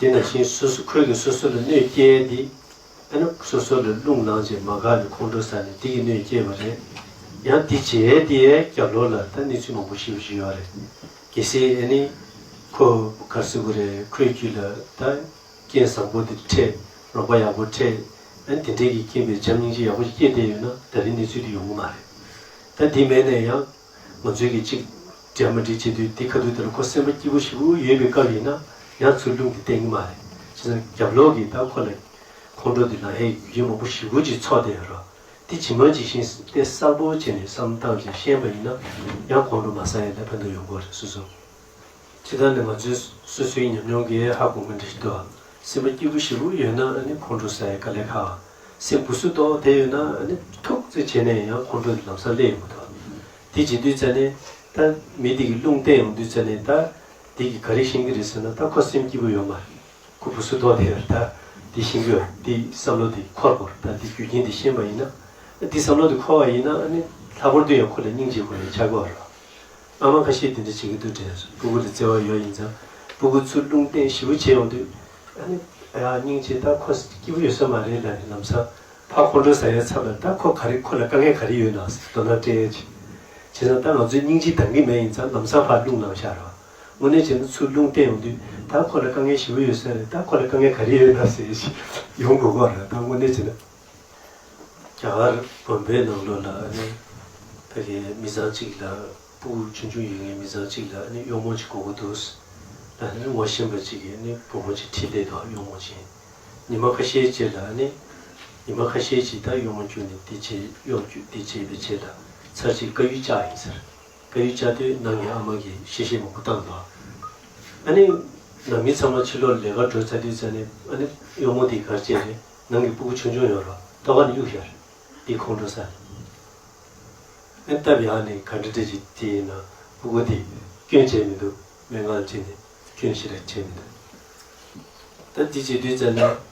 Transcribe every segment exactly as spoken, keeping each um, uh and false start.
དེ་ནང་བཞིན་སོ་སོ་ཁོས་ཀྱིས་སོ་སོ་ལ་གནོད་སྐྱེལ་ཏེ། ཨ་ནི་སོ་སོ་ལ་རླུང་ལངས་བྱས་མ་འགགས་ནས་ཁོང་ཁྲོ་ཟ་ནས་དེ་གིས་གནོད་སྐྱེལ་བ་རེད། ཡང་དེ་བྱས་དེ་རྒྱབ་ལོགས་ལ་ད་གནས་ཚུལ་མང་པོ་ཞེ་པོ་ཅིག་ཡོད་རེད། གལ་སྲིད་ཨ་ནི་ཁོ་ག་རེ་ཟེར་དགོས་རེད། ཁོའི་རྒྱུད་ལ་ད་རྐྱེན་བཟང་པོ་དེ་འཕྲད། རོགས་པ་ཡག་པོ་འཕྲད། ཨ་ནི་དེ་འདྲས་ཀྱི་རྐྱེན་པས་བྱམས་སྙིང་རྗེ་ཡག་པོ་ཞིག་སྐྱེས་བསྡད་ཡོད་ན་ད་རིང་གནས་ཚུལ་དེ་ཡོང་གི་མ་རེད། ད་དེ་མེད་ན་ཡང་། ང་ཚོས་ཀྱིས་གཅིག་འདྲ་མ་འགྲིག་བྱེད་དུས་དེ་ཁ་ཐུག་དེ་ལ་ཁོ་སེམས་པ་སྐྱིད་པོ་ཞེ་པོ་ཡོད་པའི་སྐབས་ཡིན་ན་ཡང་ཚུར་རླུང་དེ་བསྟན་གྱི་མ་རེད། བྱས་ཙང་རྒྱབ་ལོགས་ཀྱིས་ད་ཁོ་ལ་ཁོང་ཁྲོ་དེ་ལངས་ཡས་རྒྱུ་རྐྱེན་མང་པོ་ཞེ་པོ་ཅིག་ཚོགས་བསྡད་ཡོད་རེད། དེ་ཇི་མ་ཇི་བཞིན་དེ་གསལ་པོ་བྱས་ནས་བསམ་བློ་བཏང་བྱས་ཤེས་པ་ཡིན་ན་ཡང་ཁོང་ཁྲོ་མ་ཟ་ཡས་ལ་ཕན་ཐོགས་ཡོང་གི་རེད། སོ་སོ། སྤྱིར་བཏང་ནས་ང་ཚོའི་སོ་སོའི་ཉམས་མྱོང་གིས་ཧ་གོ་མཁན་འདྲ་ཞིག་འདུག་སེམས་པ་སྐྱིད་པོ་ཞེ་པོ་ཡོད་ན་ཨ་ནི་ཁོང་ཁྲོ་ཟ་ཡས་དཀའ་ལས་ཁག་སེམས་སྒུག་སུ་ཏོག་དེ་ཡོད་ན་ཨ་ནི་ཐུག་ཙེ་བྱས་ནས་ཡང་ཁོང་ཁྲོ་དེ་ལམ་སང་སླེབས་ཡོང་གི་འདུག་དེ་བྱེད་དུས་ཙ་ནས་ད་མི་དེ་གིས་རླུང་བསྟན་ཡོང་དུས་ཙ་ནས་ད་དེ་གིས་ག་རེ་ཤེས་ཀྱི་རེད་ཟེར་ན། ད་ཁོ་སེམས་སྐྱིད་པོ་ཡོད་མ་རེད། ཁོ་སྒུག་སུ་ཏོག་དེ་ཡོད་རེད། ད་དེ་ཤེས་ཀྱི་ཡོད། དེ་བསམ་བློ་དེ་འཁོར་དགོས་རེད། ད་དེ་རྒྱུ་རྐྱེན་དེ་ཤེས་པ་ཡིན་ན། དེ་བསམ་བློ་དེ་འཁོར་བ་ཡིན་ན་ཨ་ནི་ལྷག་པར་དུ་ཡང་ཁོ་ལ་སྙིང་རྗེ་ཁོ་ལ་ཆགས་ཀྱི་ཡོད་རེད། ཨ་མ་ཁ་ཤས་དེ་འདྲ་བྱེད་ཀྱི་འདུག་དྲན་སོང་། སྤུ་གུ་ལ་བརྩེ་བ་ཡོད་ཡིན་ཙང་སྤུ་གུ་ཚུར་རླུང་བསྟན་ཞེ་པོ་བྱས་ཡོང་དུས་ཨ་ནི་ཡ་སྙིང་རྗེ། ད་ཁོ་སྐྱིད་པོ་ཡོད་ས་མ་རེད་ལབ་ནས་ལམ་སང་ཕར་ཁོང་ཁྲོ་ཟ་ཡའི་ཚབ་ལ་ད་ཁོ་ག་རེ་ཁོ་ལ་དཀའ་ངལ་ག་རེ་ཡོད་ན་ཟེར་དོ་སྣང་སྤྲད་ཡས་ཅིག་བྱས་ཙང་ད་ང་ཚོས་སྙིང་རྗེ་འདང་གི་མེད་ཡིན་ཙང་ལམ་སང་ཕར་རླུང་ལངས་ཤག་རེད་བ། དངོས་གནས་བྱས་ན་ཚུར་རླུང་བསྟན་ཡོང་དུས་ད་ཁོ་ལ་དཀའ་ངལ་ཞེ་པོ་ཡོད་ས་རེད། ད་ཁོ་ལ་དཀའ་ངལ་ག་རེ་ཡོད་ན་ཟེར་ཡས་ཅིག་ཡོང་དགོས་ཀྱི་རེད། ད་དངོས་གནས་བྱས་ན། རྒྱ་གར་བོམ་བེ་ནང་ལོགས་ལ་ཨ་ནི་ཕ་གིའི་མི་ཚང་གཅིག་ལ་སྤུ་གུ་ཆུང་ཆུང་ཡོད་མཁན་མི་ཚང་གཅིག་ལ་ཨ་ནི་གཡོག་མོ་གཅིག་དགོས་ཀྱི་འདུག་ལབ་ནས་ངོ་ཤེས་པ་གཅིག་གིས་ཨ་ནི་བུ་མོ་གཅིག་ཁྲིད་བསྡད་འདུག་གཡོག་མོ་གཅིག་ཉི་མ་ཁ་ཤས་རྗེས་ལ་ཨ་ནི་ཉི་མ་ཁ་ཤས་ཅིག་ད་གཡོག་མོ་བཅུག་ནས་འདི་བྱས་གཡོག་བཅུག་འདི་བྱས་པའི་རྗེས་ལ་ཚར་གཅིག་དཀར་ཡོལ་བཅག་ཡིན་ཟེར། དཀར་ཡོལ་བཅག་དུས་ནང་གི་ཨ་མ་གིས་གཤེ་གཤེ་མང་པོ་བཏང་འདུག་ཨ་ནི་ནང་མི་ཚང་མ་ཕྱི་ལོགས་ལས་ཀ་འགྲོ་ཚར་དུས་ཙ་ནས་ཨ་ནི་གཡོག་མོ་དེས་ག་རེ་བྱས་རེད། ནང་གི་སྤུ་གུ་ཆུང་ཆུང་ཡོད་རེད། ཐོག་ཁ་ནས་གཡུག་ཤར། དེ་ཁོང་ཁྲོ་ཟ། ཨ་ནི་སྟབས་ཡག་ནས་ག་འདྲ་འདྲ་ཅིག་དེ་ཡིན་ན་སྤུ་གུ་དེ་སྐྱོན་བྱས་མི་འདུག་སྨན་ཁང་ཕྱིན་ནས་སྐྱོན་ཞེ་དྲག་བྱས་མི་འདུག་ད་དེ་བྱེད་དུས་ཙ་ནས་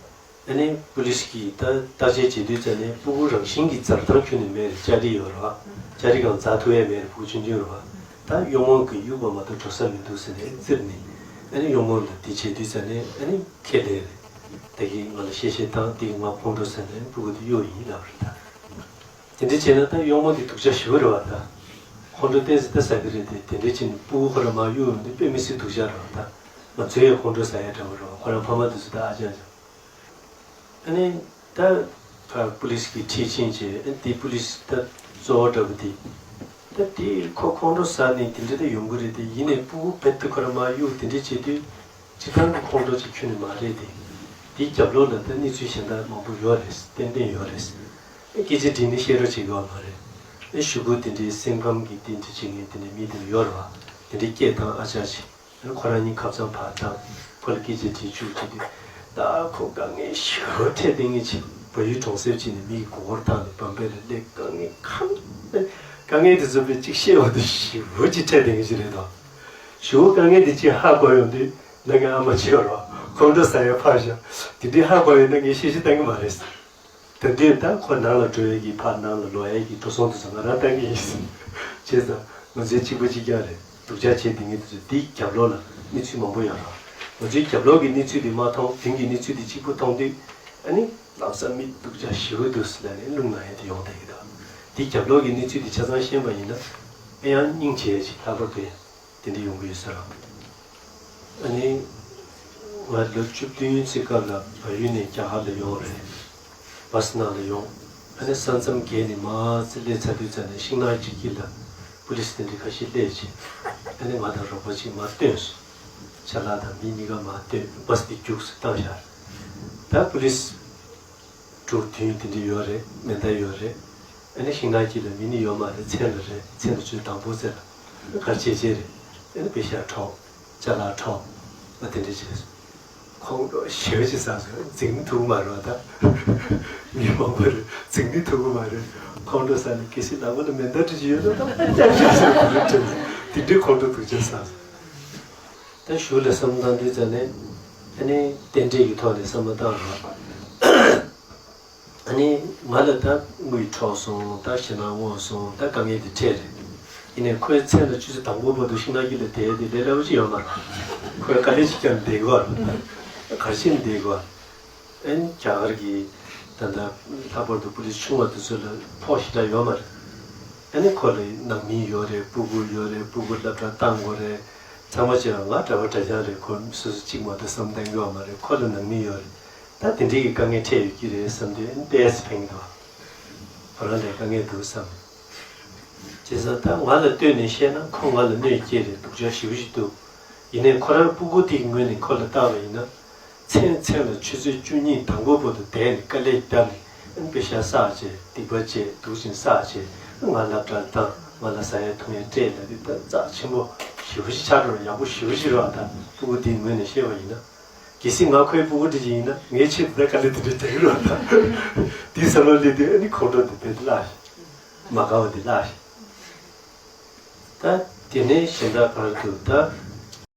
ཨ་ནི་པུ་ལིས་ཀྱིས་ད་བརྟག་དཔྱད་བྱེད་དུས་ཙ་ནས་སྤུ་གུ་རང་བཞིན་གྱིས་འཛར་ཐང་ཁྱོན་ནས་མེད་རེད། ལྕགས་རི་ཡོད་རེད་བ། ལྕགས་རི་སྒང་འཛར་ཐུབ་ཡས་མེད་རེད། སྤུ་གུ་ཆུང་ཆུང་རེད་བ། ད་གཡོག་མོ་གིས་གཡུག་པ་མ་གཏོགས་འགྲོ་ས་མི་འདུག་ཟེར་ནས་བཙིར་ནས་ཨ་ནི་གཡོག་མོ་ལ་དེ་བྱེད་དུས་ཙ་ནས་ཨ་ནི་ཁས་ལེན་རེད། ད་གིན་ང་ལ་གཤེ་གཤེ་བཏང་། དེ་གིན་ང་ཁོང་ཁྲོ་ཟ་ནས་སྤུ་གུ་དེ་གཡུག་ཡིན་ལབ་རེད་ད། དེ་འདྲ་བྱས་ན་ད་གཡོག་མོ་དེ་སྡུག་ཅག་ཞེ་པོ་རེད་བ། ད་ཁོང་ཁྲོ་ཏོག་ཙམ་ད་ཟ་གི་རེད་དེ། དེ་འདྲ་བྱས་ནས་སྤུ་གུ་ཁོ་རང་མར་གཡུག་ཡོང་དུས་དཔེ་མི་སྲིད་སྡུག་ཅག་རེད་བ། ད་ང་ཚོའི་ཡང་ཁོང་ཁྲོ་ཟ་ཡ་འདྲ་བོ་རེད་བ། ཁོ་རང་ཕ་མ་དེ་ཚོ་ད་ཨ་ཅག་ཅག་ཨ་ནི་ད་ཕར་པུ་ལིས་ཀྱིས་ཁྲིད་ཕྱིན་བྱས། ཨ་ནི་དེ་པུ་ལིས་ད་གཙོ་བོ་འདྲ་བོ་དེ། ད་དེ་ཁོ་ཁོང་ཁྲོ་ཟ་ནས་དེ་འདྲ་ད་ཡོང་གི་རེད་དེ། ཡིན་ནའི་སྤུ་གུ་རྦད་དེ་ཁོ་རང་མར་གཡུག་དེ་འདྲ་བྱེད་དུས་སྤྱིར་བཏང་གི་ཁོང་ཁྲོ་ཅིག་ཁྱོན་ནས་མ་རེད་དེ། དེའི་རྒྱབ་ལོགས་ལ་ད་གནས་ཚུལ་གཞན་དག་མང་པོ་ཡོད་རེད། ཏན་ཏན་ཡོད་རེད། ཨ་སྐད་ཆ་དྲིས་ནས་བཤད་རོགས་བྱེད་དགོས་པ་མ་རེད། ཨ་གཞུག་གུ་དེ་འདྲའི་སེམས་ཁམས་ཀྱི་དེ་འདྲ་བྱེད་མཁན་དེ་འདྲའི་མི་དེ་ཡོད་རེད་བ། དེ་འདྲའི་སྐད་བཏང་ཨ་ཅག་ཅིག་ཨ་ཁོ་རང་གཉིས་ཁ་སང་ཕར་བཏང་། ཁོ་ལ་སྐད་ཆ་དྲིས་བཅུག་བྱེད་དུས་ད་ཁོ་དཀའ་ངལ་ཞེ་པོ་འཕྲད་བསྡད་མཁན་ཅིག་བལ་ཡུལ་གྲོང་གསེབ་ཅིག་ནས་མི་གི་མགོ་སྐོར་བཏང་ནས་བམ་པའི་ལ་སླེབས། དཀའ་ངལ་ཁམས་དཀའ་ངལ་དེ་ཚོ་དཔེ་གཅིག་བཤད་འོང་དུས་ཞེ་པོ་ཅིག་འཕྲད་བསྡད་མཁན་ཅིག་རེད་དོ། གཞུག་གུ་དཀའ་ངལ་དེ་གཅིག་ཧ་གོ་ཡོང་དུས་ནང་གི་ཨ་མ་ཅིག་ཡོད་རེད་བ། ཁོང་ཁྲོ་ཟ་ཡ་ཕར་བཞག་དེ་འདྲའི་ཧ་གོ་ཡོང་ན་ངས་གཤེ་གཤེ་བཏང་གི་མ་རེད། ད་དུས་ད་ཁོ་ནང་ལ་འགྲོ་ཡས་ཀྱི་ཕར་ནང་ལ་ལོག་ཡས་ཀྱི་འགྲོ་སོང་དེ་ཚོ་ང་རང་བཏང་གི་ཡིན། བྱས་ཙང་ང་ཚོའི་གཅིག་པ་གཅིག་རྐྱང་རེད། སྡུག་ཅག་བྱས་བསྡད་མཁན་དེ་ཚོ་དེའི་རྒྱབ་ལོགས་ལ་གནས་ཚུལ་མང་པོ་ཡོད་རེད། ང་ཚོའི་རྒྱབ་ལོགས་ཀྱི་གནས་ཚུལ་དེ་མ་མཐོང་། མདུན་གྱི་གནས་ཚུལ་དེ་གཅིག་པུ་མཐོང་དུས་ཨ་ནི་ལམ་སང་མི་སྡུག་ཅག་ཞེ་པོ་འདུག་ཟེར་ལབ་ནས་རླུང་ལངས་ཡས་དེ་ཡོང་བསྡད་ཀྱི་འདུག་དེའི་རྒྱབ་ལོགས་ཀྱི་གནས་ཚུལ་དེ་ཆ་ཚང་ཤེས་པ་ཡིན་ན་ཨེ་ཡང་སྙིང་རྗེ་ཡས་ཅིག་ལྷག་པར་དུ་ཡང་དེ་འདྲ་ཡོང་གི་ཡོད་ས་རེད། ཨ་ནི་ང་ལོ་བཅུ་བདུན་ཙམ་སྐབས་ལ་བལ་ཡུལ་ནས་རྒྱ་གར་ལ་ཡོང་བ་རེད། བ་སི་ནང་ལ་ཡོང་། ཨ་ནི་ས་མཚམས་བརྒལ་ནས་མར་ཙམ་སླེབས་ཚར་དུས་ཙམ་ནས་ཤིང་ནགས་ཅིག་དཀྱིལ་ལ་པུ་ལི་སི་དེ་འདྲ་ཁ་ཤས་སླེབས་བྱས། ཨ་ནི་ང་དང་རོགས་པ་ཅིག་མར་བཏོན་སོང་། ཅ་ལག་དང་མི་གཉིས་ཀ་མར་བཏོན། བ་སི་དེ་རྒྱུགས་སུ་བཏང་བཞག་ད་པུ་ལི་སི་དྲུག་བདུན་དེ་འདྲ་ཡོད་རེད། མེ་མདའ་ཡོད་རེད། ཨ་ནི་ཤིང་ནགས་དཀྱིལ་ལ་མི་ནི་ཡོད་མ་རེད། མཚན་ལ་རེད། མཚན་ལ་ཚུར་དང་པོ་ཙེ་ལ་གར་བྱེད་བྱེད་རེད། ཨ་ནི་པེ་ཤ་འཕྲོག་ཅ་ལག་འཕྲོག་ཨ་དེ་འདྲ་བྱས་སོང་། ཁོང་ཁྲོ་ཞེ་པོ་ཅིག་ཟ་སོང་། འཛིང་ནི་ཐུབ་ཀྱི་མ་རེད་བ། ད་མི་མང་པོ་རེད། འཛིང་ནི་ཐུབ་ཀྱི་མ་རེད། ཁོང་ཁྲོ་ཟ་ནས་གལ་སྲིད་ལག་པ་ལ་མེ་མདའ་འདྲ་ཅིག་ཡོད་ན་ད་ཅག་ཅག་ཟེར་གོ་རེད་དྲན། དེ་འདྲའི་ཁོང་ཁྲོ་སྡུག་ཅག་ཟ་སོང་། ད་གཞུག་ལ་བསམ་བློ་བཏང་དུས་ཙམ་ནས་ཨ་ནི་རྟེན་འབྲེལ་གྱི་ཐོག་ནས་བསམ་བློ་བཏང་རོགས། ཨ་ནི་ང་ལ་ད་དངུལ་འཕྲོག་སོང་། ད་ཞེད་སྣང་སྔོག་སོང་། ད་དཀའ་ངལ་དེ་འཕྲད་རེད། ཡིན་ནའི་ཁོའི་མཚན་ལ་ཆུ་ཚོད་དང་པོ་བར་དུ་ཤིང་ནགས་དཀྱིལ་ལ་བསྡད་དེ་ལས་སླ་པོ་ཅིག་ཡོད་མ་རེད། ཁོས་དཀའ་ལས་ཅིག་བརྒྱབ་ནས་བསྡད་དགོས་རེད། གར་ཤེས་འདི་གོ། ཨན་རྒྱ་གར་གྱི་ད་ལྟ་ལྷག་པར་དུ་པུ་ལིས་ཆུང་བ་དེ་ཚོ་ལ་ཕོགས་ཞེ་དྲག་ཡོད་མ་རེད། ཨ་ནི་ཁོ་ལ་ནང་མི་ཡོད་རེད། སྤུ་གུ་ཡོད་རེད། སྤུ་གུ་སློབ་གྲྭ་བཏང་དགོས་རེད། ཚང་མ་བྱས་པ་ང་གྲྭ་པ་གྲྭ་རྐྱང་རེད། ཁོ་སོ་སོ་གཅིག་མ་གཏོགས་བསམ་གཏན་གྱི་ཡོད་མ་རེད། ཁོ་ལ་ནང་མི་ཡོད་རེད། ད་དེ་འདྲའི་གི་དཀའ་ངལ་འཕྲད་ཡོད་ཀྱི་རེད་བསམ་དུས་ཨ་ནི་ཏོག་ཙམ་ཕན་གྱི་འདུག་ཁོ་རང་ལ་དཀའ་ངལ་འདུག་བསམ། བྱས་ཙང་ད་ང་ལ་ལྟོས་ནས་བཤད་ན་ཁོ་ང་ལ་གནོད་སྐྱེལ་རེད། སྡུག་ཅག་ཞེ་པོ་ཞིག་འདུག་ཡིན་ནའི་ཁོ་རང་སྤུ་གུ་དེའི་ངོས་ནས་ཁོ་ལ་བལྟས་པ་ཡིན་ན། མཚན་མཚན་ལ་ཆུ་ཚོད་བཅུ་གཉིས་དང་པོ་བར་དུ་བསྡད་ནས་དཀའ་ལས་བརྒྱབ་ནས་ཨ་ནི་པེ་ཤག་བསགས་བྱས། སྡིག་པ་བྱས། སྡུག་ཅིང་བསགས་བྱས། ང་སློབ་གྲྭར་བཏང་། ང་ལ་ཟ་ཡ་འཐུང་ཡ་སྤྲད་ལབ་དུས་ད་རྩ་ཆེན་པོ་ཞེ་པོ་ཞིག་ཆགས་འགྲོ་ར། ཡག་པོ་ཞེ་པོ་ཞིག་རེད་བ། ད་སྤུ་གུ་དེའི་ངོས་ནས་བཤད་པ་ཡིན་ན། གལ་སྲིད་ང་ཁོའི་སྤུ་གུ་དེ་ཅིག་ཡིན་ན་ངའི་ཆེད་དུ་ད་དཀའ་ལས་དེ་འདྲ་རྒྱག་གི་རེད་བ། ད་དེའི་བསམ་བློ་སླེབས་དུས་ཨ་ནི་ཁོང་ཁྲོ་དེ་དཔེ་བརླག་ཤག་མ་དགའ་བ་དེ་བརླག་ཤག་ད་དེ་ནས་གཞན་དག་བར་དུ་ད་